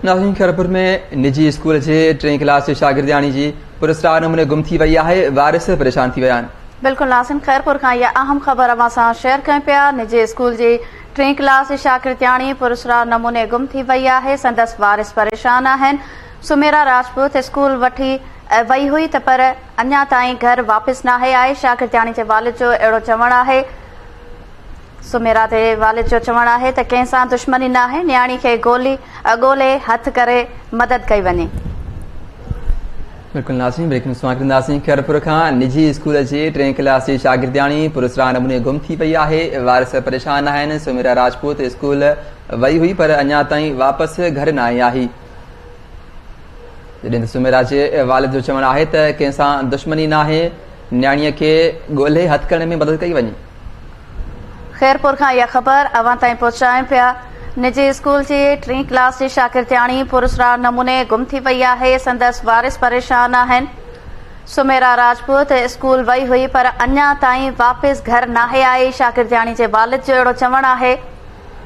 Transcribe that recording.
ناظرين خيرپور ۾ نجي اسڪول جي ٽئين ڪلاس جي شاگردياڻي جي پراسرار نموني گم ٿي وئي آهي، وارث پريشان ٿي ويا آهن. بلڪل ناظرين خيرپور کان اها اهم خبر اوهان سان شيئر ڪيون پيا، نجي اسڪول جي ٽئين ڪلاس جي شاگردياڻي پراسرار نموني گم ٿي وئي آهي، سندس وارث پريشان آهن، سميرا راجپوت اسڪول وٺي وئي هئي ته پر اڃا تائين گهر واپس ناهي آئي، شاگردياڻي جي والد جو اهڙو چوڻ آهي. سميرا جي والد جو چوڻ آهي ته ڪنهن سان دشمني ناهي، نياڻي کي گولي ڳولي هٿ ڪري مدد ڪئي وڃي. بلڪل ناظرين بريڪ نيوز سان ڪنداسين خيرپور کان نجي اسڪول جي ٽئين ڪلاس جي شاگردياڻي پراسرار نموني گم ٿي پئي آهي وارث پريشان آهن سميرا راجپوت اسڪول وئي هئي پر اڃا تائين واپس گهر ناهي آئي جڏهن ته سميرا جي والد جو چوڻ آهي ته ڪنهن سان دشمني ناهي نياڻي کي ڳولي هٿ ڪرڻ ۾ مدد ڪئي وڃي. خيرپور کان اها خبر اوهان تائين پهچايون پيا، نجي اسڪول جي ٽئين ڪلاس جي شاگردياڻي پراسرار نموني گم ٿي وئي آهي، سندس وارث پريشان آهن، سميرا راجپوت اسڪول وئي هئي پر اڃا تائين واپس گهر ناهي آئي، شاگردياڻي جي والد جو اهڙو چوڻ آهي.